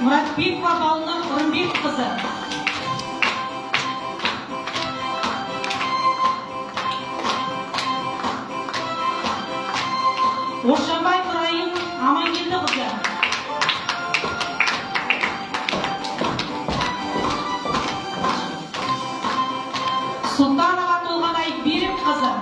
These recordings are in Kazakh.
Мұратбекова Балнұр Үрімбекқызы. Ошанбай Нұрайым Амангелдіқызы. Сұлтанова Толғанай Берікқызы.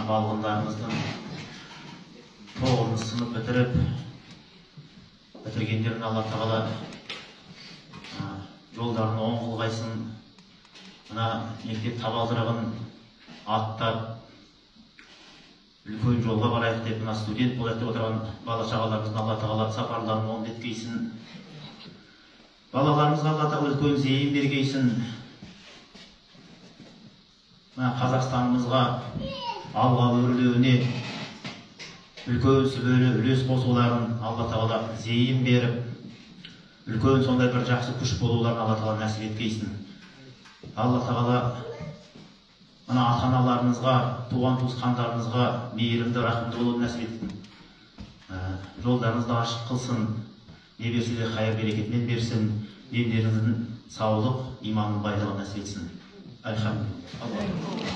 Балғындарымыздың 9-шы сынып бітіріп, бітіргендерін Алла Тағала жолдарын оң қылғайсын. Мына мектеп табалдырығын аттап, үлкен жолға барайық деп, мына студент болайық деп отырған бала шағаларымыздың Алла Тағала сапарларын оң еткейсін. Балаларымызға Алла Тағала үлкен зейін бергейсін. Мына Қазақстанымызға алға өрлеуіне үлкен сүбелі үлес қосуларын Алла Тағала зейін беріп, үлкен сондай бір жақсы күш болуларын Алла Тағала нәсіп еткейсін. Алла Тағала мына ата-аналарыңызға, туған туысқандарыңызға мейірімді, рахымды болуды нәсіп етсін. Жолдарыңызды ашық қылсын, не берсе де хайыр берекетімен берсін, дендеріңіздің саулық, иманның байлығын нәсіп етсін. Альхамдулилля.